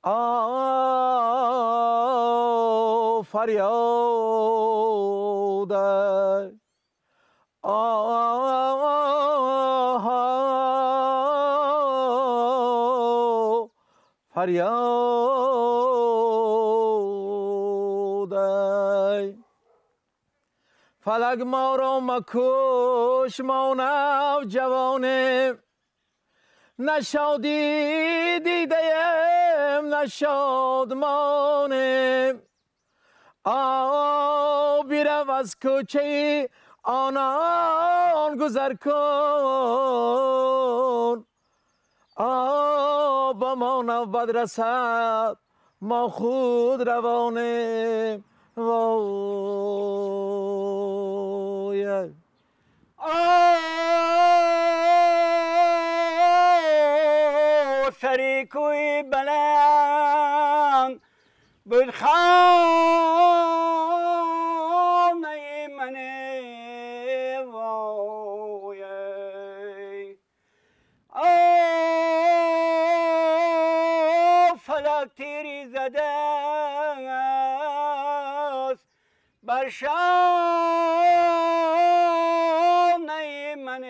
آه فریاد آه فریاد. فلک ما را مکش ما نوجوانیم، نه شادی دیدیم نه شادمانیم. آه بیرو از کوچه آنان گذر کن، آه با ما نوبت رسد ما خود روانیم. وای آه سری کوی بلند بود خانه من، وای آه فلک تیری زده است بر شانه من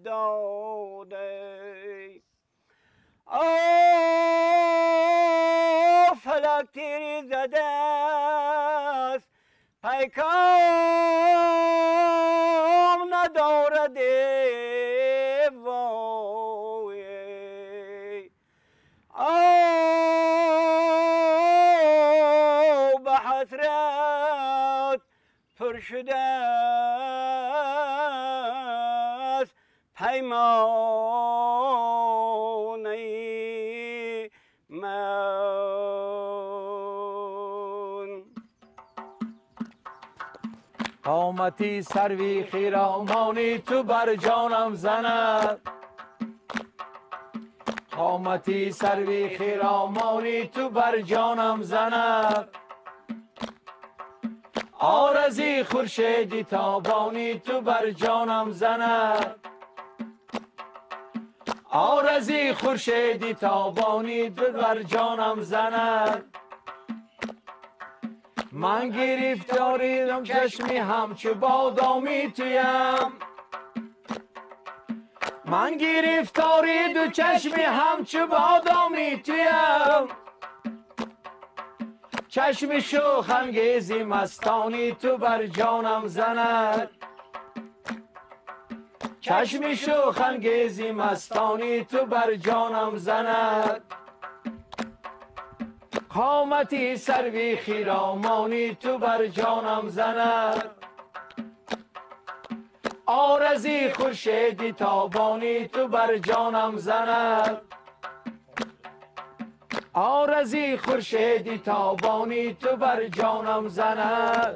داده. آه فلک تیری زده است پیکام ندارد، وای آه به حسرت پر شده است پیمانه من. قامتی سروی خیرامانی تو بر جانم زند، قامتی سروی خیرامانی تو بر جانم زند. آرزی خورشیدی تابانی تو بر جانم زند، آرزی خورشیدی تابانی تو بر جانم زند. من گرفتاریدم چشمی همچو بادامی تویم، من گرفتاری دو چشمی همچو بادامی تویم. چشم شوخ انگیزی مستانی تو بر جانم زند، چشم شوخ انگیزی مستانی تو بر جانم زند. قامتی سروی خیرامانی تو بر جانم زند، آرزی خورشیدی تابانی تو بر جانم زند، آرزی خورشیدی تابانی تو بر جانم زند.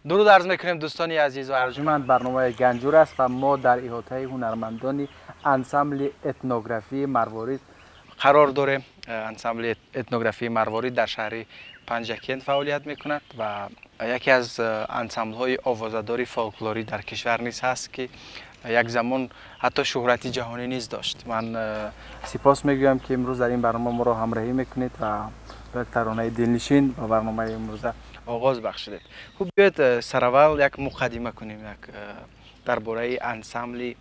درود عرض میکنیم دوستانی عزیز و ارجمند. برنامه گنجور است و ما در احاطه هنرمندان انسامبل اتنوگرافی مروارید قرار داریم. انسامبل اتنوگرافی مروارید در شهر پنجکند فعالیت میکند و یکی از انسامبل های آوازه‌دار فولکلوری در کشور نیز هست که یک زمان حتی شهرت جهانی نیز داشت. من سپاس میگویم که امروز در این برنامه ما را همراهی میکنید و به ترانه دلنشین و برنامه امروز آغاز بخشیدید. خوب بیاید سر اول یک مقدمه کنیم، یک درباره انسامبل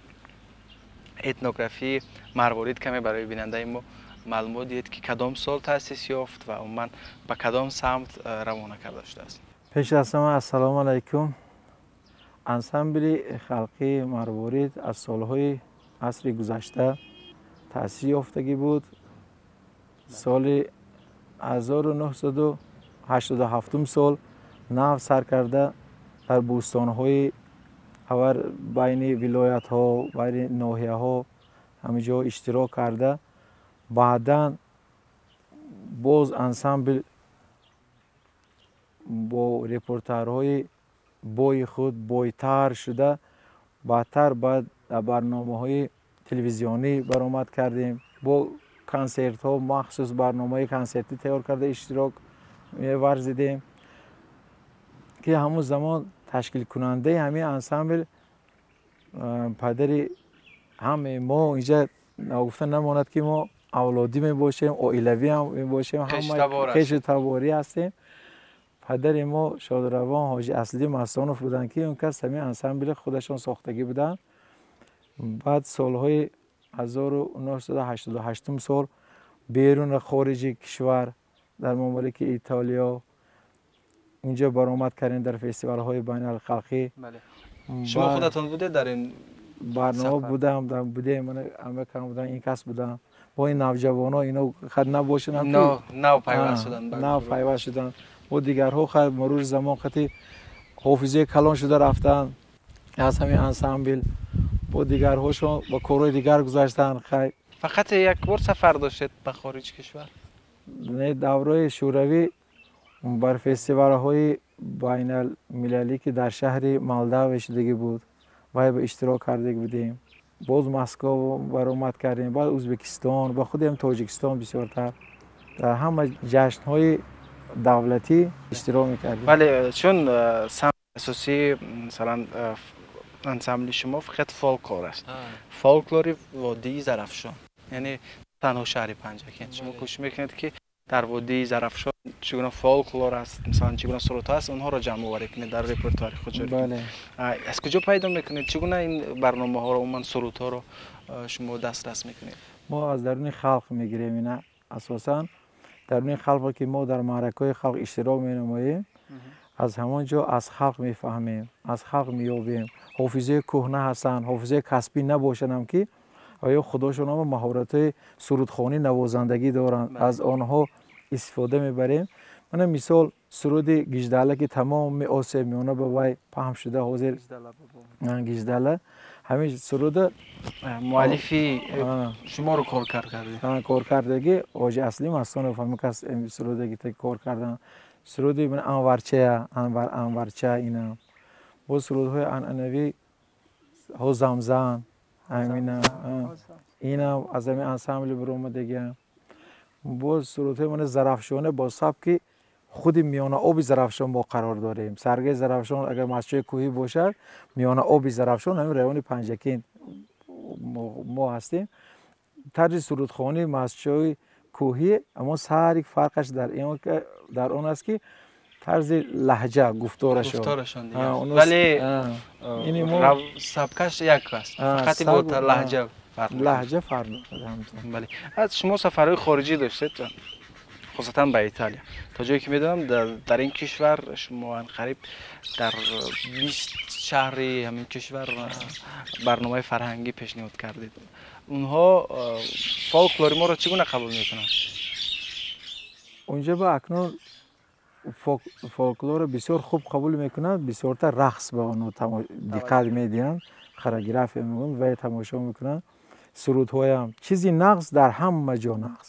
اتنوگرافی مروارید کمی برای بیننده ما معلومات دهید که کدام سال تأسیس یافت و عموما به کدام سمت روانه کرده شده است. پیش از همه السلام علیکم. انسامبل خلقی مروارید از سالهای عصر گذشته تأسیس یافتگی بود. سال 1987 سال نو سر کرده در بوستان‌های اور بین ولایت ها، بین ناحیه ها همه جا اشتراک کرده. بعدا باز انسامبل با رپورترهای بای خود بایتر شده، بعدتر بعد برنامه های تلویزیونی برآمد کردیم، با کنسرت ها مخصوص برنامه کنسرتی تیار کرده اشتراک ورزیدیم که همون زمان تشکیل کننده همین انسامبل پدر همه ما اینجا Нагуфта намонад ки мо авлодӣ мебошем, оилавӣ ҳам мебошем, ҳама хешу таборӣ ҳастем. Падари мо шодравон ҳоҷи Аслиддин Мастонов буданд, ки он кас ҳамин ансамбли худашон сохтагӣ буданд. Баъд солҳои 1988 сол берун хориҷи кишвар дар мамолики Итолиё инҷо баромад кардем дар фестивалҳои байналхалқӣ. Шумо худатон будед дар ин барнома? Будам, будем, ҳама кам буданд, ин кас будам. Бо ин навҷавонҳо ино хад набошанд, нав пайваст шуданд. Нав пайваст шуданд. Бо дигарҳо хад мурури замон қати ҳофизаи калон шуда рафтанд аз ҳамин ансамбл, бо дигарҳошон ба корҳои дигар гузаштанд. Хай фақат як бор сафар доштед ба хориҷ кишвар? Не, давраи шӯравӣ бар фестивалҳои байналмилалӣ ки дар шаҳри Молдавия шудагӣ буд, вай ба иштирок карда будем. Боз Москва баромад кардем, баъд Ӯзбекистон, ба худи ҳам Тоҷикистон бисёртар дар ҳама ҷашнҳои давлатӣ иштирок мекардем. Бале, чун самти асосии масалан ансамбли шумо фақат фолклор аст, фолклори водии Зарафшон, яъне танҳо шаҳри Панҷакент. Шумо кӯшиш мекунед ки дар водии Зарафшон чӣ гуна фолклор аст, масалан чӣ гуна сурудҳо аст, онҳоро ҷамъоварӣ кунед, дар репертуари худ ҷорӣ кунед. Аз куҷо пайдо мекунед? Чӣ гуна ин барномаҳоро, умуман сурудҳоро шумо дастрас мекунед? Мо аз даруни халқ мегирем ина, асосан даруни халқе ки мо дар маъракаҳои халқ иштирок менамоем, аз ҳамон ҷо аз халқ мефаҳмем, аз халқ меёбем. Ҳофизаи кӯҳна ҳастанд, ҳофизаи касбӣ набошанд ки оё худошон ҳама маҳоратҳои сурудхонӣ, навозандагӣ доранд, аз онҳо истифода мебарем. Мана мисол суруди Гиждала ки тамоми Осиёи Миёна ба вай паҳн шуда ҳозир, Гиждала ҳамин суруда муаллифи шуморо кор кардагӣ, кор кардагӣ ҳоҷи Аслиддин Мастонов ҳамин кас сурудаги кор карданд. Суруди Анварчая, Анвар Анварча, ина боз сурудҳои анъанавӣ ҳо Замзан, ҳамина ина аз ҳамин ансамбли баромадагиам. Боз сурудҳои мана Зарафшона бо сабки худи миёнаоби Зарафшон мо қарор дорем. Саргаи Зарафшон агар масҷиди кӯҳӣ бошад, миёнаоби Зарафшон ҳамин райони Панҷакент мо ҳастем. Тарзи сурудхонии масҷидҳои кӯҳӣ аммо сари фарқаш дар он аст ки тарзи лаҳҷа гуфторашон дигар, вале сабкаш як аст, фақат бо лаҳҷа фарқ, лаҳҷа фарқ дорад. Бале, аз шумо сафарҳои хориҷӣ доштед, хусусан ба Италия. То ҷое ки медонам дар ин кишвар шумо анқариб дар 20 шаҳри ҳамин кишвар барномаи фарҳангӣ пешниҳод кардед. Онҳо фолклори моро чӣ гуна қабул мекунанд? Онҷо ба акнун фолклорро бисёр хуб қабул мекунанд, бисёртар рақс ба онҳо диққат медиҳанд, хореография мегӯянд ва тамошо мекунанд. Сурудҳоям чизи нағз дар ҳама ҷо нағз.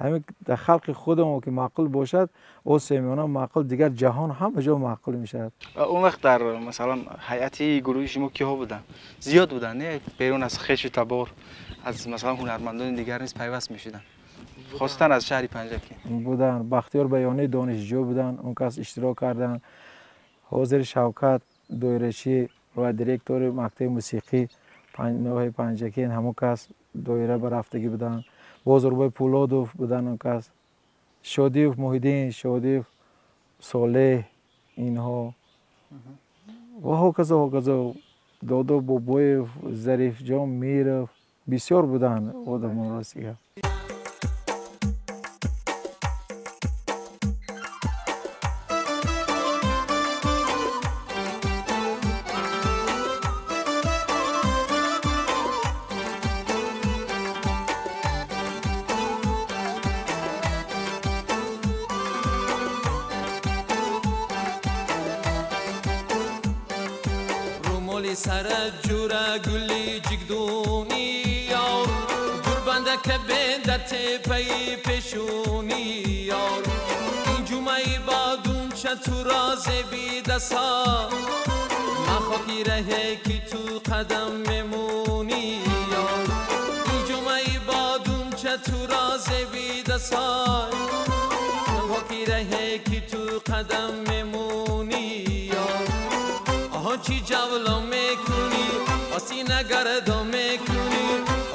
Ҳамин дар халқи худамон ки маъқул бошад, Осиёи Миёна маъқул, дигар ҷаҳон ҳама ҷо маъқул мешавад. Он вақт дар масалан ҳайати гурӯҳи шумо киҳо буданд? Зиёд буданд, не? Берун аз хешу табор, аз масалан ҳунармандони дигар низ пайваст мешуданд, хусусан аз шаҳри Панҷакент буданд. Бахтиёр Баёнӣ донишҷӯ буданд, он кас иштирок карданд. Ҳозир Шавкат доирачӣ ва директори мактаби мусиқӣ ноҳияи Панҷакент ҳамон кас доира ба рафтагӣ буданд. Бозорбой Пулодов буданд он кас, Шодиев Муҳиддин, Шодиев Солеҳ, инҳо ва ҳоказо ҳоказо, Додо Бобоев, Зарифҷон Миров, бисёр буданд одамон ростига.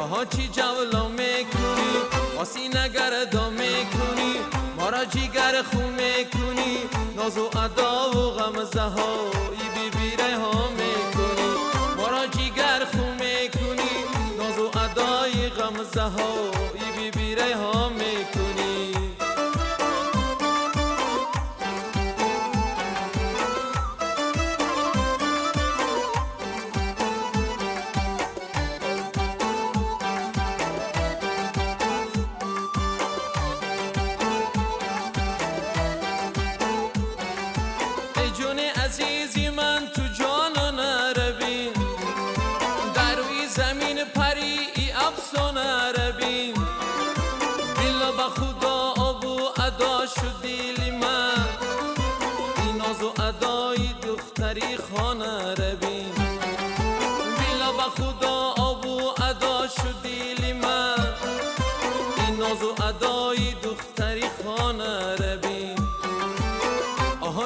آها چی جولا میکنی آسینه گردا میکنی ما را جیگر خون میکنی ناز و ادا و غمزه های بی بی ها میکنی ما را جیگر خون میکنی ناز و ادای غمزه های بی بی ها میکنی.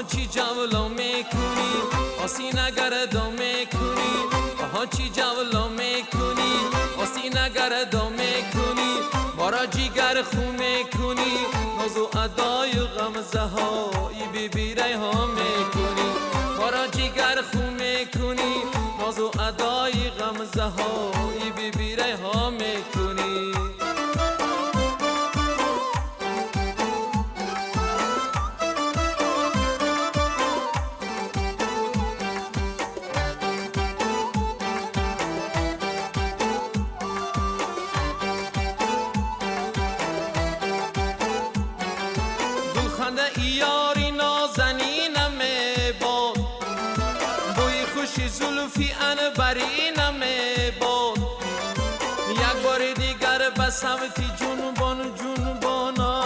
چی جولا میکنی آسینه گردا میکنی آها چی جولا میکنی آسینه گردا میکنی ما را جیگر خون میکنی ناز و ادای غمزه های بی بی ها میکنی ما را جیگر خون میکنی ناز و ادای غمزه های بی بی ها میکنی. سمتی جنبان جنبانا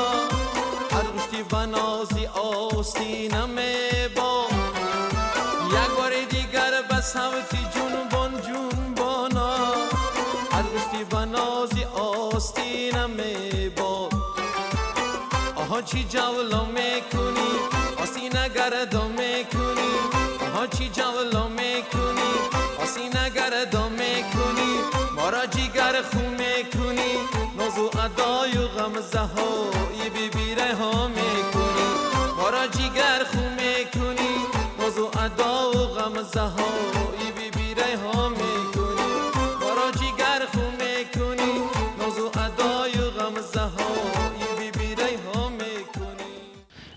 انگشتی بنازی آستینم با یک بار دیگر به سمتی جنبان جنبانا انگشتی بنازی آستینم با آها چی جولا میکنی آسینه گردا میکنی آها چی جولا میکنی آسینه گردا میکنی ما را جیگر خون میکنی ناز و ادای و غمزه های بی بی ها میکنی ما را جیگر خون میکنی ناز و ادا و غمزه های بی بی ها میکنی ما را جیگر خون میکنی ناز و ادای و غمزه های بی بی ها میکنی.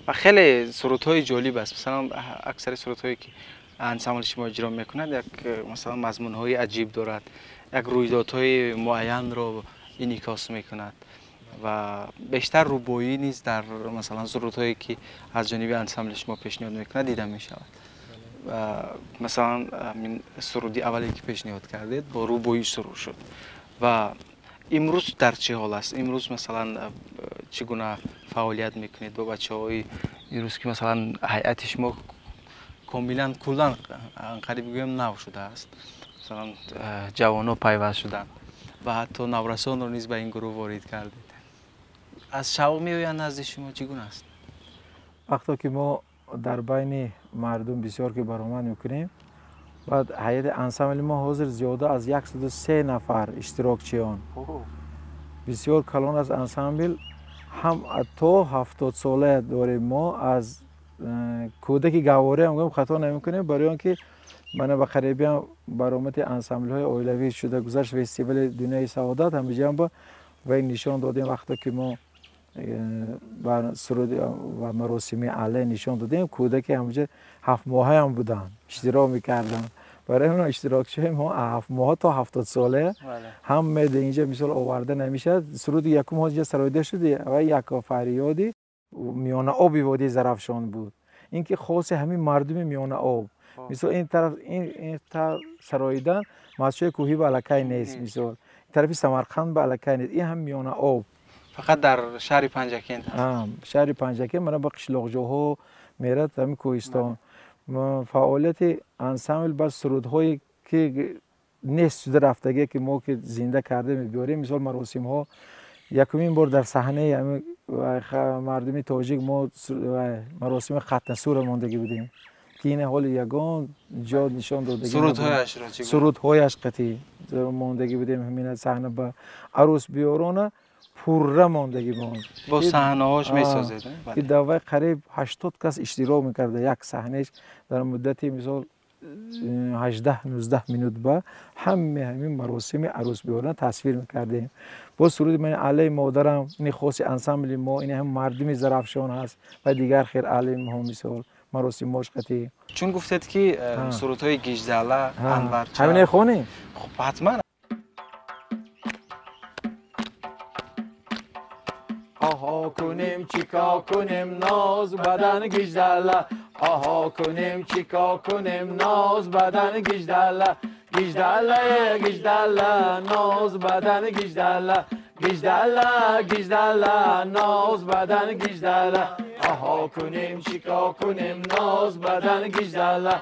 و خیلی سرودهای جالب است. مثلا اکثر سرودهایی که انسامبل شما اجرا میکند یک مثلا مضمونهای عجیب دارد، یک رویدادهای معین رو انعکاس میکند و بیشتر روبایی نیز در مثلا سرودهایی که از جانب انسامبل شما پیشنهاد میکند دیده میشود. و مثلا سرودی اولی که پیشنهاد کردید با روبایی شروع شد و امروز در چه حال است؟ امروز مثلا چگونه فعالیت میکنید با بچه های امروز که مثلا هیئت شما کاملا کلا قریب بگویم نو شده است، مثلا جوان‌ها پیوست شدند و حتی نورسان رو نیز به این گروه وارد کردید. از شوق میآیند نزد شما چگونه است؟ وقتی که ما در بین مردم بسیار که برآمد میکنیم، بعد هیئت انسامبل ما حاضر زیاده از 103 نفر اشتراکچیان بسیار کلان از انسامبل هم تا 70 ساله داریم. ما از کودک گواره هم گویم خطا نمیکنیم، برای آنکه من به قریبی هم برآمد انسامبل های oilaviy شده گذشت فستیوال دنیای سعادت هم بجام با و این نشان دادیم. وقتی که ما بر سرود و مراسم علی نشان دادیم، کودک همونجا 7 ماهه هم بودن اشتراک میکردن. برای اون اشتراکچی ما 7 ماه تا 70 ساله هم می اینجا مثال آورده نمیشه. سرود یکم ها اینجا سرایده شده و یک فریادی میانه آبی وادی زرافشان بود، اینکه خاص همین مردم میانه آب مثال این طرف این طرف سرایدن مسجد کوهی به علاقه نیست، مثال طرف سمرقند به علاقه نیست، این هم میانه آب فقط در شهر پنجکند. شهر پنجکند من با قشلاقجاها میرد همین کوهستان. فعالیت انسامبل بس سرودهایی که نیست شده رفتگی که ما که زنده کرده میبیاریم. مثال مراسم ها یکمین بار در صحنه مردمی تاجیک ما مراسم ختنسور ماندگی بودیم که این حال یگان جا نشان دادگی. سرودهایش را چگونه؟ سرودهایش قطعی мондагӣ будем ҳамин саҳна ба арӯс биёрона пурра мондагӣ монд. Бо саҳнаҳош месозед? Ки давай қариб 80 кас иштирок мекарда як саҳнеш дар муддати мисол 18-19 минут ба ҳаме ҳамин маросими арӯс биёрона тасвир мекардем. Боз суруди ман алайи модарам, ини хоси ансамбли мо, ини ҳам мардуми Зарафшон ҳаст ва дигар хел алимҳо мисол маросимҳош қатӣ. Чун гуфтед ки сурудҳои Гиждала, Анварча. Ҳамине хонем? Хуб, ҳатман. Оҳо кунем, чико кунем, ноз бадан Гиждала. Оҳо кунем, чико кунем, ноз бадан Гиждала. Гиждала, Гиждала, ноз бадан Гиждала. Гиждала, Гиждала, ноз бадан Гиждала. Оҳо кунем, чико кунем, ноз бадан Гиждала.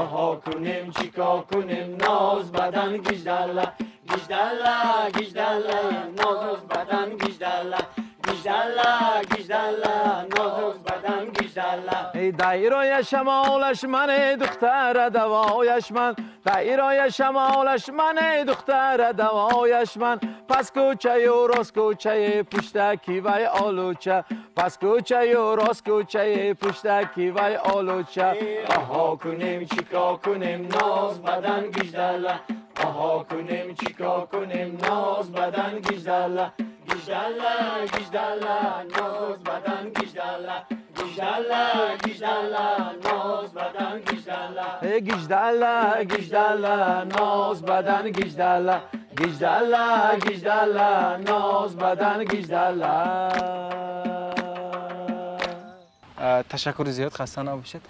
Оҳо кунем, чико кунем, ноз бадан Гиждала. Гиждала, Гиждала, ноз бадан Гиждала. Гиждала, Гиждала, ноз бадан Гиждала. Эй дайроя шамолаш ман, духтара давояш ман. Дайроя шамолаш ман, духтара давояш ман. Пас кӯчаю рост кӯчаи пуштаки вай олуча. Пас кӯчаю рост кӯчаи пуштаки вай олуча. Оҳо кунем, чико кунем, ноз бадан Гиждала. Оҳо кунем, чико кунем, ноз бадан Гиждала. Гиждала, Гиждала, ноз бадан Гиждала. Гиждала, Гиждала, ноз бадан Гиждала. Гиждала, Гиждала, ноз бадан Гиждала. Гиждала, Гиждала, ноз бадан Гиждала. Ташаккури зиёд, хаста набошед.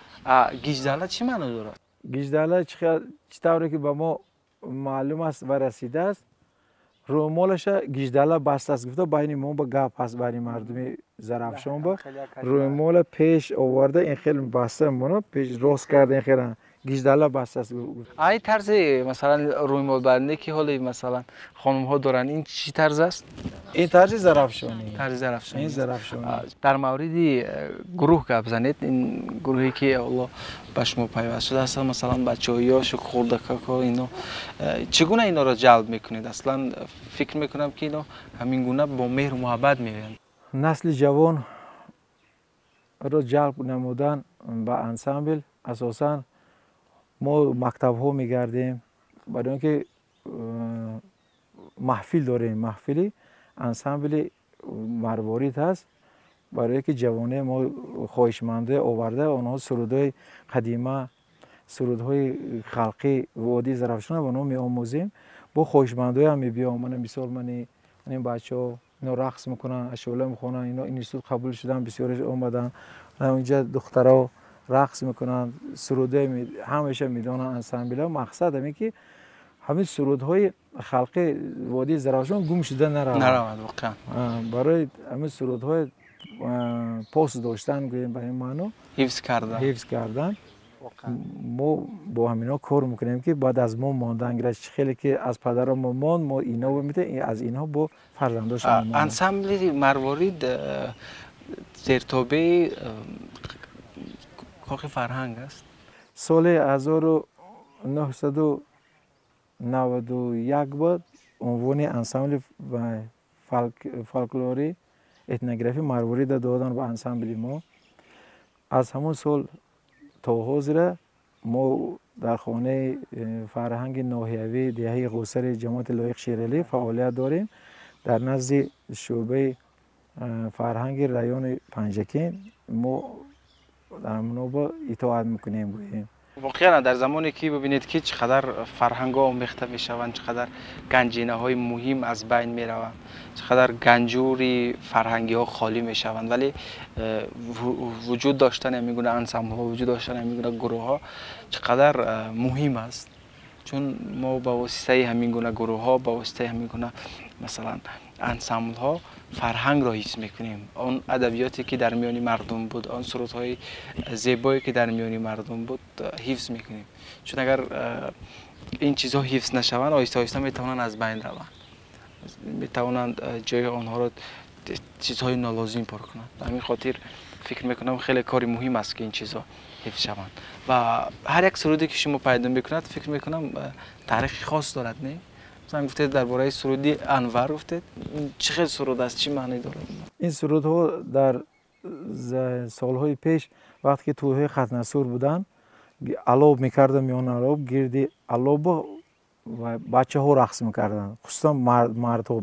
Гиждала чӣ маъно дорад? Гиждала чӣ тавре ки ба мо маълум аст ва расидааст, рӯмолаша Гиждала бастааст гуфта байни мо ба гап ҳаст, байни мардуми Зарафшон ба рӯмола пеш оварда ин хел баста мона пеш рост карда ин хел Гиждала бастааст. Ай тарзи масалан рӯмолбандӣ ки ҳоли масалан хонумҳо доранд, ин чӣ тарз аст? Ин тарзи Зарафшонӣ. Тарзи Зарафшонӣ. Ин Зарафшонӣ. Дар мавриди гурӯҳ гап занед, ин гурӯҳе ки ҳоло ба шумо пайваст шудааст, масалан бачаҳо ёшу хурдакако, ино чӣ гуна иноро ҷалб мекунед? Аслан фикр мекунам ки ино ҳамин гуна бо меҳру муҳаббат меоянд. Насли ҷавонро ҷалб намудан ба ансамбл асосан мо мактабҳо мегардем, барои он ки маҳфил дорем, маҳфили ансамбли Марворид ҳаст, барое ки ҷавоне мо хоҳишманде оварда онҳо сурудҳои қадима, сурудҳои халқӣ водии Зарафшона ба онҳо меомӯзем. Бо хоҳишмандоям мебиём, мана мисол мани ин бачаҳо ино рақс мекунанд, ашӯла мехонанд, ино институт қабул шуданд, бисёреш омаданд. Инҷа духтаро рақс мекунанд, сурудҳои ҳамеша медонанд ансамблҳо. Мақсад ҳамин ки ҳамин сурудҳои халқи водии Зарафшон гум шуда наравад. Наравад воқеан. Барои ҳамин сурудҳои пос доштан гӯем ба ин маъно, ҳифз кардан. Ҳифз кардан. Мо бо ҳаминҳо кор мекунем ки баъд аз мо мондан гирад. Чӣ хеле ки аз падаро мо монд, мо ино метавонем аз инҳо бо фарзандошон монем. Ансамбли Марворид зертобеи кохи фарҳанг аст. Соли 1991 буд унвони ансамбли фолклори этнографӣ Марворида доданд ба ансамбли мо. Аз ҳамон сол то ҳозира мо дар хонаи фарҳанги ноҳиявии деҳаи Ғусари ҷамоати Лоиқ Шералӣ фаъолият дорем. Дар назди шӯъбаи фарҳанги райони Панҷакент мо дар ҳамонҳо итоат мекунем гӯем. Воқеан дар замоне ки бибинед ки чӣ қадар фарҳангҳо омехта мешаванд, чӣ қадар ганҷинаҳои муҳим аз байн мераванд, чӣ қадар ганҷури фарҳангиҳо холӣ мешаванд, вале вуҷуд доштани ҳамин гуна ансамблҳо, вуҷуд доштани ҳамин гуна гурӯҳҳо чӣ қадар муҳим аст. Чун мо ба воситаи ҳамин гуна гурӯҳҳо, ба воситаи ҳамин гуна масалан ансамблҳо фарҳангро ҳифз мекунем. Он адабиёте ки дар миёни мардум буд, он сурудҳои зебое ки дар миёни мардум буд ҳифз мекунем. Чун агар ин чизҳо ҳифз нашаванд, оҳиста оҳиста метавонанд аз байн раванд, метавонанд ҷои онҳоро чизҳои нолозим пур кунанд. Ба ҳамин хотир фикр мекунам хеле кори муҳим аст ки ин чизҳо ҳифз шаванд. Ва ҳар як суруде ки шумо пайдо мекунад, фикр мекунам таърихи хос дорад, не? Масалан гуфтед дар бораи суруди Анвар гуфтед. Чӣ хел суруд аст? Чӣ маъне дорад? Ин сурудҳо дар солҳои пеш вақте ки тӯйҳои хатнасур буданд, алоб мекардам, миён алоб, гирди алоб ва бачаҳо рақс мекарданд. Хусусан мардҳо,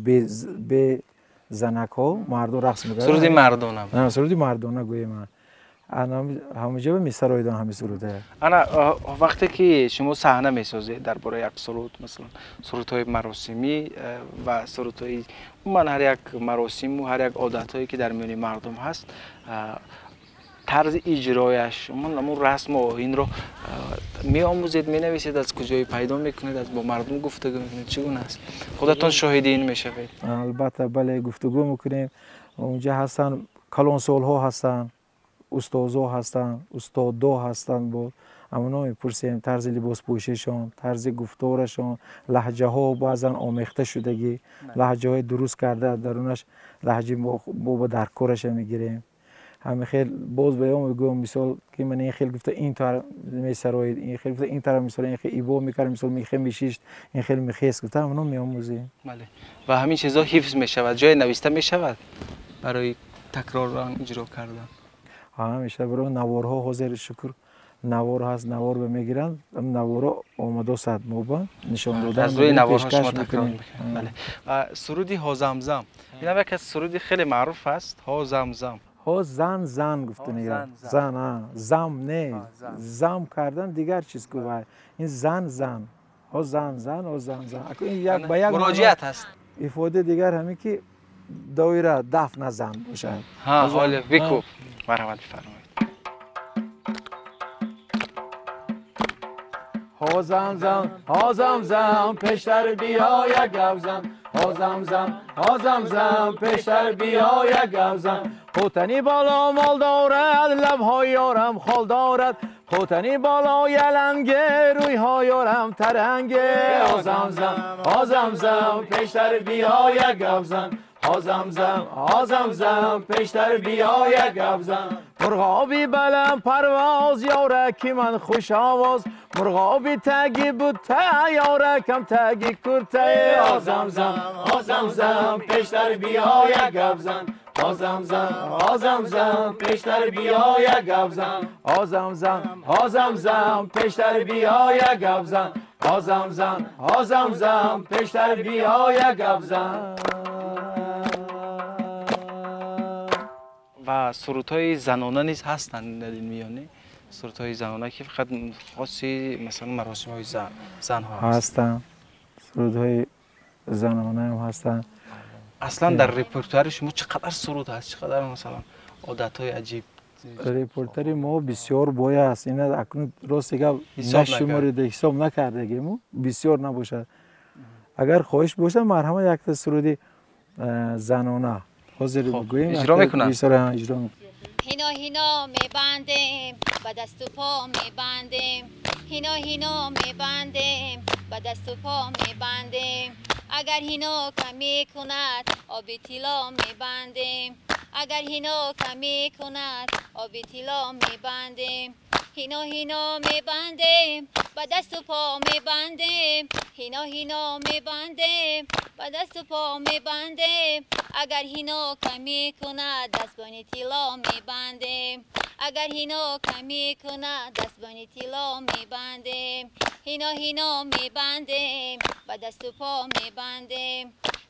бе занакҳо, мардҳо рақс мекарданд. Суруди мардона. Суруди мардона гӯем. Ҳамаҷоба месароиданд ҳамин суруда. Ана вақте ки шумо саҳна месозед дар бораи як суруд, масалан сурудҳои маросимӣ ва сурудҳои умуман ҳар як маросиму ҳар як одатҳое ки дар миёни мардум ҳаст, тарзи иҷрояш, умуман ҳамун расму оинро меомӯзед, менависед, аз куҷое пайдо мекунед, аз бо мардум гуфтугӯ мекунед, чӣ гуна аст? Худатон шоҳиди ин мешавед? Албатта, бале, гуфтугӯ мекунем. Онҷа ҳастанд калонсолҳо ҳастанд, устозҳо ҳастанд, устодо ҳастанд, бо ҳамоно мепурсем тарзи либоспӯшишон, тарзи гуфторашон, лаҳҷаҳо баъзан омехта шудагӣ, лаҳҷаҳои дуруст карда дарунаш лаҳҷаи мо ба даркораша мегирем. Ҳамин хел боз ба ё мегӯям, мисол ки ман ин хел гуфта ин тараф месароид, ин хел гуфта ин тараф месароид, ин хел ибо мекард, мисол мехе мешишт, ин хел мехест гуфта ҳамоно меомӯзем. Бале. Ва ҳамин чизҳо ҳифз мешавад, ҷое нависта мешавад барои такроран иҷро кардан? Ҳамеша барои наворҳо ҳозир шукр навор ҳаст, навор ба мегиранд, наворҳо омадосад мо ба нишон додан. Аз рӯи наворҳо шумо такрор мекунед. Бале. Ва суруди Ҳо замзам. Ин ҳам як аз суруди хеле маъруф аст. Ҳо замзам. Ҳо зан зан гуфта мегиранд. Зан, зам не, зам кардан дигар чиз ку вай. Ин зан зан. Ҳо зан зан, ҳо зан зан. Ин як ба як муроҷиат аст. Ифодаи дигар ҳамин ки доира даф назан бошад. Ҳа, ҳоле бикӯб. Марҳамат бифармоед. Ҳо замзам, ҳо замзам, пештар биё як гап зан. Ҳо замзам, ҳо замзам, пештар биё як гап зан. Хӯтани боло мол дорад, лабҳои ёрам хол дорад. Хӯтани боло яланге, рӯйҳои ёрам таранге. Ҳо замзам, ҳо замзам, пештар биё як гап зан. Ҳо замзам, ҳо замзам, пештар биё як гап зан. Мурғоби баланд парвоз, ёра ки ман хушовоз. Мурғоби таги бута, ёра кам таги курта. Ҳо замзам, ҳо замзам, пештар биё як гап зан. Ҳо замзам, ҳо замзам, пештар биё як гап зан. Ҳо замзам, ҳо замзам, пештар биё як гап зан. Ҳо замзам, ҳо замзам, пештар биё як гап зан. Ва сурудҳои занона низ ҳастанд дар ин миёне. Сурудҳои занона ки фақат хоси масалан маросимҳои занҳо ҳастанд. Сурудҳои занона ҳам ҳастанд. Аслан дар репертуари шумо чӣ қадар суруд ҳаст, чӣ қадар масалан одатҳои аҷиб? Репертуари мо бисёр бой аст. Ина акнун рости гап нашуморида, ҳисоб накардагему, бисёр набошад. Агар хоҳиш бошад, марҳамат якта суруди занона ҳозир бигӯем. Иҷро мекунанд? Иҷро мекунанд. Ҳино ҳино мебандем, ба дасту по мебандем. Ҳино ҳино мебандем, ба дасту по мебандем. Агар ҳино камӣ кунад, оби тилло мебандем. Агар ҳино камӣ кунад, оби тилло мебандем. Ҳино ҳино мебандем, ба дасту по мебандем. Ҳино ҳино мебандем, ба дасту по мебандем. Агар ҳино камӣ кунад, дастбони тилло мебандем. Агар ҳино камӣ кунад, дастбони тилло мебандем. Ҳино ҳино мебандем, ба дасту по мебандем.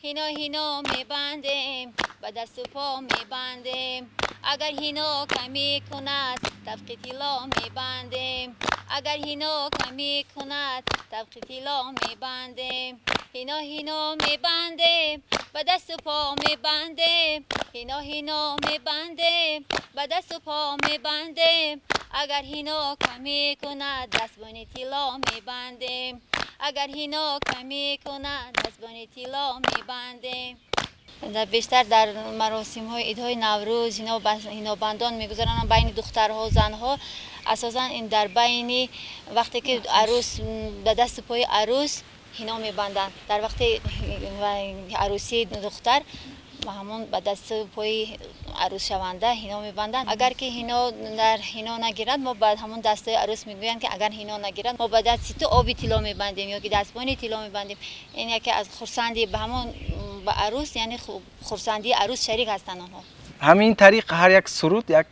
Ҳино ҳино мебандем, ба дасту по мебандем. Агар ҳино камӣ кунад, тавқи тилло мебандем. Агар ҳино камӣ кунад, тавқи тилло мебандем. Ҳино ҳино мебандем, ба дасту по мебандем. Ҳино ҳино мебандем, ба дасту по мебандем. Агар ҳино камӣ кунад, дастбони тилло мебандем. Агар ҳино камӣ кунад, дастбони тилло мебандем. Бештар дар маросимҳои идҳои Наврӯз ҳинобандон мегузаронанд байни духтарҳо, занҳо. Асосан ин дар байни вақте ки арӯс ба дасту пои арӯс ҳино мебанданд. Дар вақти арӯсии духтар ҳамон ба дасту пои арӯсшаванда ҳино мебанданд. Агар ки ҳино дар ҳино нагиранд, мо ба ҳамон дастҳои арӯс мегӯянд, ки агар ҳино нагиранд, мо ба дасти ту оби тилло мебандем ё ки дастбони тилло мебандем. Ин яке аз хурсандӣ ба ҳамон ба арӯс, яъне хурсандии арӯс шарик ҳастанд онҳо. Ҳамин тариқ ҳар як суруд як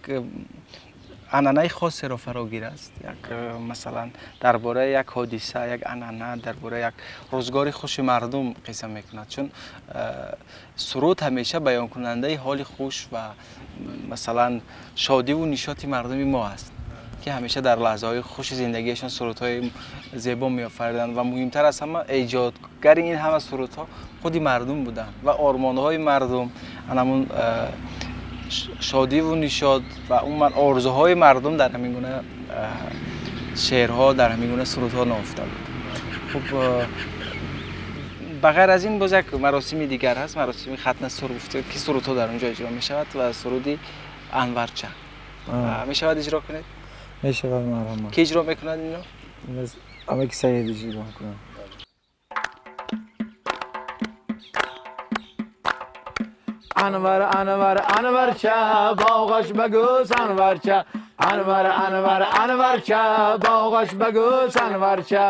анъанаи хосеро фарогир аст. Як масалан дар бораи як ҳодиса, як анъана, дар бораи як рӯзгори хуши мардум қисса мекунад, чун суруд ҳамеша баёнкунандаи ҳоли хуш ва масалан шодиву нишоти мардуми мо аст, ки ҳамеша дар лаҳзаҳои хуши зиндагиашон сурудҳои зебо меофариданд ва муҳимтар аз ҳама эҷодгари ин ҳама сурудҳо худи мардум буданд ва ормонҳои мардум, ҳамон шодиву нишод ва умуман орзуҳои мардум дар ҳамин гуна шеърҳо, дар ҳамин гуна сурудҳо нофта буд. Хуб, ба ғайр аз ин боз як маросими дигар ҳаст, маросими хатнасур гуфта, ки сурудҳо дар он ҷо иҷро мешавад ва суруди Анварча мешавад иҷро кунед? Мешавад, марҳамат. Ки иҷро мекунад ино? Амаки Саид иҷро мекунад. Анвар, Анвар, Анварча, боғаш бигӯс Анварча. Анвар, Анвар, Анварча, боғаш бигӯс Анварча.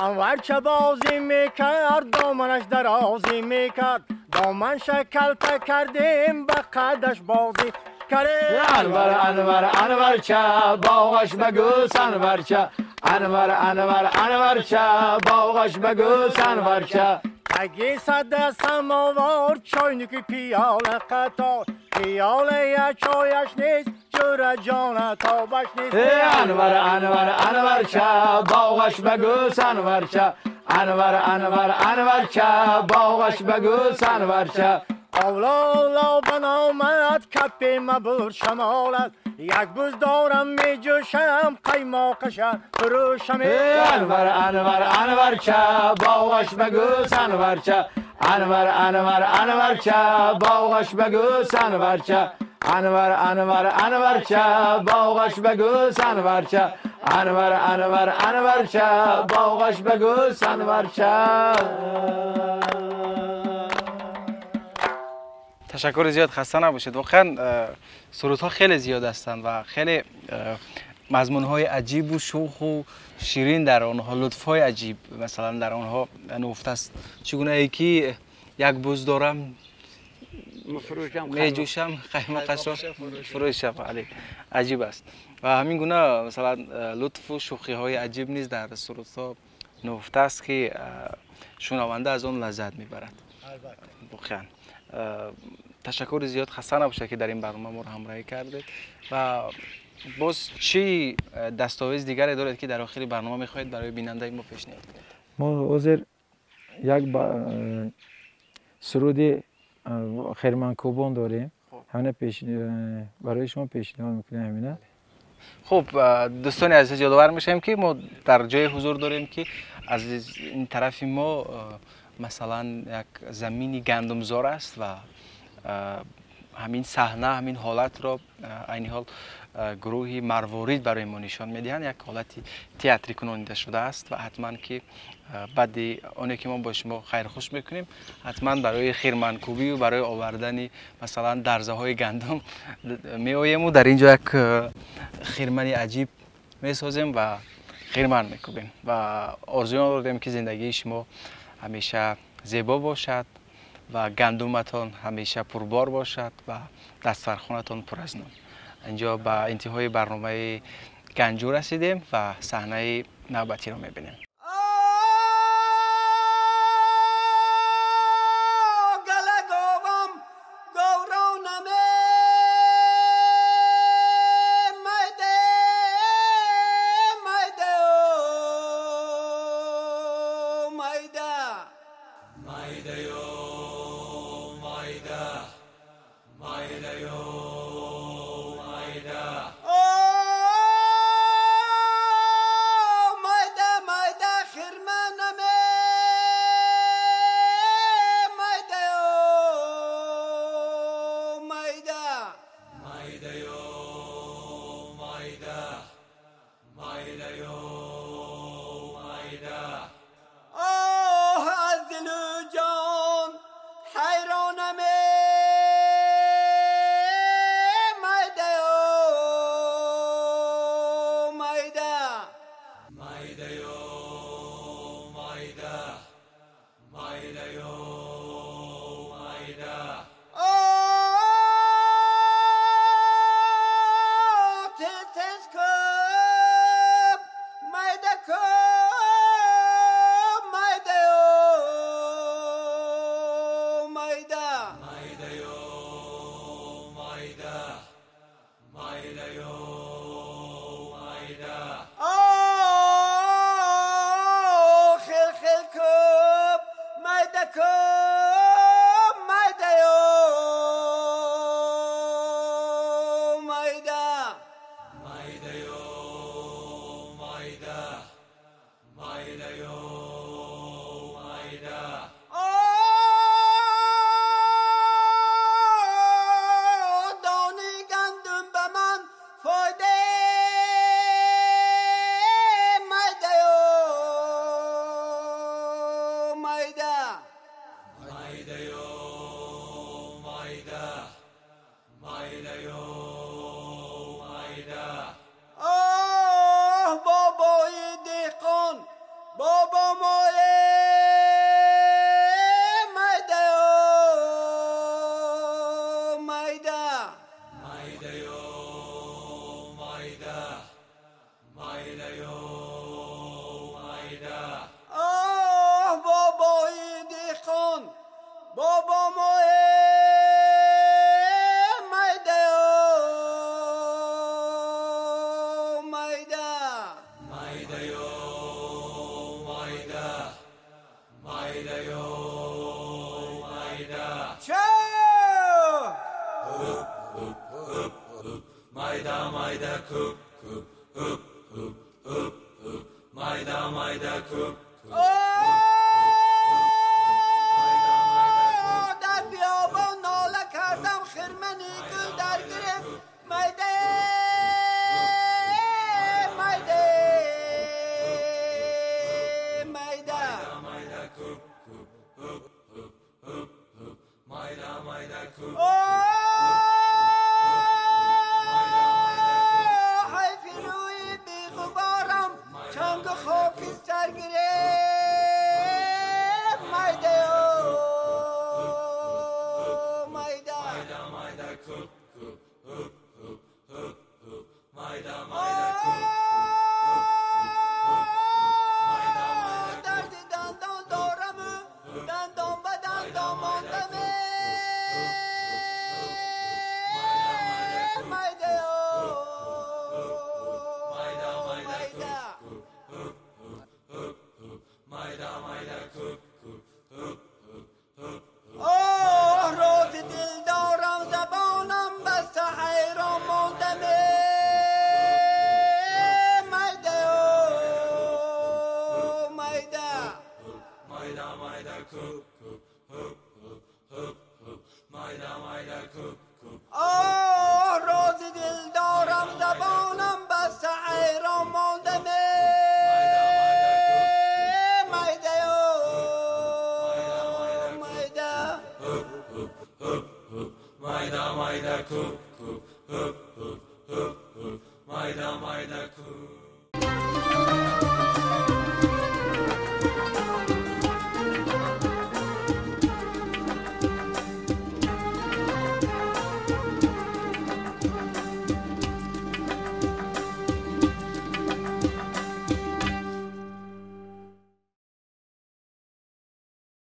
Анварча бозӣ мекард, доманаш дарозӣ мекард, доман шакалта кардем, ба қадаш бозӣ кардем. Анвар, Анвар, Анварча, боғаш бигӯс Анварча. Анвар, Анвар, Анварча, боғаш бигӯс Анварча. Таги сада самовар, чойники пиёла қатор, пиёлая чояш нест, ҷура ҷона тобаш нест. Анвар, Анвар, Анварча, боғаш бигӯс Анварча. Анвар, Анвар, Анварча, боғаш бигӯс Анварча. Овло, овло ба номат, капи мабур шамолат, як буз дорам меҷӯшам, қаймоқаша фурӯшам. Анвар, Анвар, Анварча, боғаш бигӯс Анварча. Анвар, Анвар, Анварча, боғаш бигӯс Анварча. Анвар, Анвар, Анварча, боғаш бигӯс Анварча. Анвар, Анвар, Анварча, боғаш бигӯс Анварча. Ташаккури зиёд, хаста набошед. Воқеан сурудҳо хеле зиёд ҳастанд ва хеле мазмунҳои аҷибу шӯху ширин дар онҳо, лутфҳои аҷиб масалан дар онҳо нуфта аст. Чӣ гунае ки як буз дорам меҷӯшам, қаймоқашро фурӯшам, аҷиб аст. Ва ҳамин гуна масалан лутфу шӯхиҳои аҷиб низ дар сурудҳо нуфта аст, ки шунаванда аз он лаззат мебарад. Воқеан ташаккури зиёд, хаста набошед, ки дар ин барнома моро ҳамроҳӣ кардед. Ва боз чӣ дастовез дигаре доред, ки дар охири барнома мехоҳед барои бинандаи мо пешниҳод кунед? Мо ҳозир як суруди хирманкӯбон дорем, ҳамина барои шумо пешниҳод мекунем ҳамина. Хуб, дӯстони азиз, ёдовар мешавем, ки мо дар ҷое ҳузур дорем, ки аз ин тарафи мо масалан як замини гандумзор аст ва ҳамин саҳна, ҳамин ҳолатро айни ҳол гурӯҳи Марворид барои мо нишон медиҳанд. Як ҳолати театрӣ кунонида шудааст ва ҳатман ки баъди оне ки мо бо шумо хайрхуш мекунем, ҳатман барои хирманкӯбию барои овардани масалан дарзаҳои гандум меоему дар ин ҷо як хирмани аҷиб месозем ва хирман мекӯбем ва орзуён дорем, ки зиндагии шумо ҳамеша зебо бошад ва гандуматон ҳамеша пурбор бошад ва дастархонатон пур аз нон. Инҷо ба интиҳои барномаи Ганҷур расидем ва саҳнаи навбатиро мебинем. آه از دل و جان Mayda, mayda yo, mayda. Tez tez ko'p, mayda ko'p, mayda yo, mayda. Mayda yo, mayda, mayda yo, mayda. Xil xil ko'p, mayda ko'p, mayda yo, mayda. Mayda yo, mayda, mayda yo, mayda. Doni gandum ba man foyda, mayda yo, mayda. Mayda yo, mayda, mayda yo, mayda. Oh, boboyi dehqon, bobo moye, mayda yo, mayda. Mayda yo, mayda, mayda yo, mayda. Oh, boboyi dehqon, bobo moye, mayda yo, mayda. Mayda yo, mayda, mayda yo, mayda. Cho! Mayda, mayda, ko'p, ko'p, ho'p, ho'p, ho'p, ho'p. Mayda, mayda, ko'p, ko'p. Дар биёбон нола кардам, хирмани гул дар гирифт, майда, майда, майда. Mayda, ko'p, ko'p, ho'p, ho'p, ho'p, ho'p. Mayda, mayda, ko'p. Ҳайфи рӯи беғуборам, чангу хокистар гирифт, майда, майда. Mayda, mayda, ko'p, ko'p, ho'p, ho'p, ho'p, ho'p. Mayda, mayda, ko'p, ho'p, ho'p, mayda, mayda, Дарди дандон дораму, дандон ба дандон мондам, майда, mayda, mayda, майда. ko'p, ho'p, ho'p, ho'p. Mayda, mayda, ko'p, ko'p, ho'p, ho'p, ho'p, ho'p. Оҳ, рози дил дорам, забонам баста, ҳайрон мондам, майда, майда. Mayda, mayda, ko'p, ko'p, ho'p, ho'p, ho'p, ho'p. Mayda, mayda, ko'p, ko'p. Оҳ, рози дил дорам, забонам баста, ҳайрон мондам, майда, майда. Ho'p, ho'p, ho'p, ho'p. Mayda, mayda, ko'p,